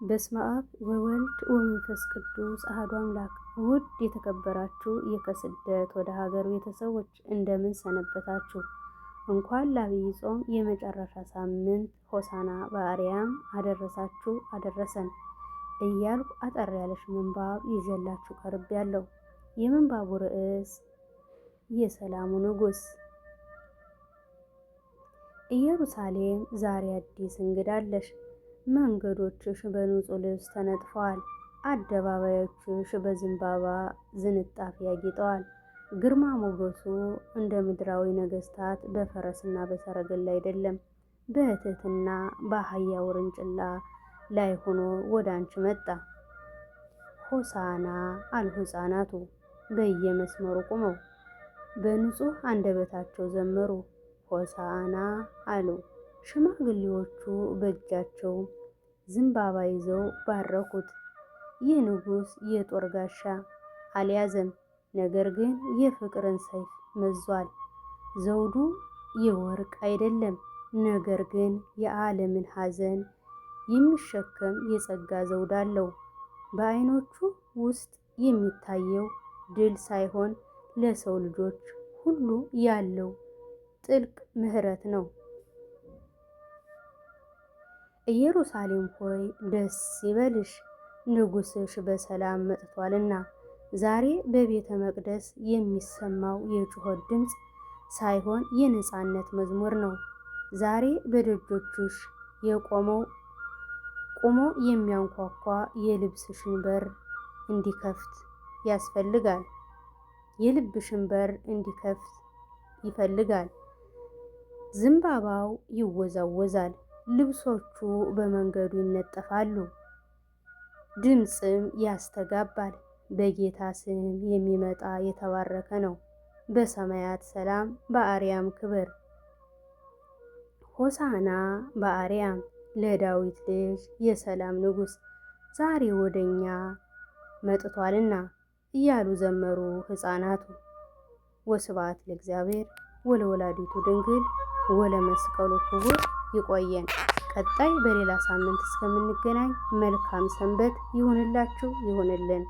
በስመ አብ ወወልድ ወመንፈስ ቅዱስ አሐዱ አምላክ። ውድ የተከበራችሁ የከስደት ወደ ሀገር ቤተሰቦች እንደምን ሰነበታችሁ? እንኳን ለዐቢይ ጾም የመጨረሻ ሳምንት ሆሳዕና በአርያም አደረሳችሁ አደረሰን እያልኩ አጠር ያለሽ ምንባብ ይዤላችሁ ቀርቤያለሁ። የምንባቡ ርዕስ የሰላሙ ንጉሥ። ኢየሩሳሌም ዛሬ አዲስ እንግዳ አለሽ። መንገዶችሽ በንጹህ ልብስ ተነጥፈዋል። አደባባዮችሽ በዘንባባ ዝንጣፊ ያጌጠዋል። ግርማ ሞገሱ እንደ ምድራዊ ነገስታት በፈረስና በሰረገላ አይደለም፣ በትህትና በአህያ ውርንጭላ ላይ ሆኖ ወደ አንቺ መጣ። ሆሳዕና አሉ ሕፃናቱ በየመስመሩ ቆመው በንጹህ አንደበታቸው ዘመሩ። ሆሳዕና አሉ። ሽማግሌዎቹ በእጃቸው ዘንባባ ይዘው ባረኩት። ይህ ንጉሥ የጦር ጋሻ አልያዘም፣ ነገር ግን የፍቅርን ሰይፍ መዟል። ዘውዱ የወርቅ አይደለም፣ ነገር ግን የዓለምን ሐዘን የሚሸከም የጸጋ ዘውድ አለው። በዓይኖቹ ውስጥ የሚታየው ድል ሳይሆን ለሰው ልጆች ሁሉ ያለው ጥልቅ ምሕረት ነው። ኢየሩሳሌም ሆይ ደስ ይበልሽ፣ ንጉሥሽ በሰላም መጥቷልና። ዛሬ በቤተ መቅደስ የሚሰማው የጩኸት ድምፅ ሳይሆን የነፃነት መዝሙር ነው። ዛሬ በደጆችሽ የቆመው ቆሞ የሚያንኳኳ የልብስሽን በር እንዲከፍት ያስፈልጋል። የልብሽን በር እንዲከፍት ይፈልጋል። ዘንባባው ይወዛወዛል፣ ልብሶቹ በመንገዱ ይነጠፋሉ፣ ድምፅም ያስተጋባል። በጌታ ስም የሚመጣ የተባረከ ነው። በሰማያት ሰላም፣ በአርያም ክብር። ሆሳዕና በአርያም ለዳዊት ልጅ የሰላም ንጉሥ ዛሬ ወደኛ መጥቷልና እያሉ ዘመሩ ሕፃናቱ። ወስብሐት ለእግዚአብሔር ወለወላዲቱ ድንግል ወለመስቀሉ ክቡር። ይቆየን። ቀጣይ በሌላ ሳምንት እስከምንገናኝ መልካም ሰንበት ይሁንላችሁ፣ ይሁንልን።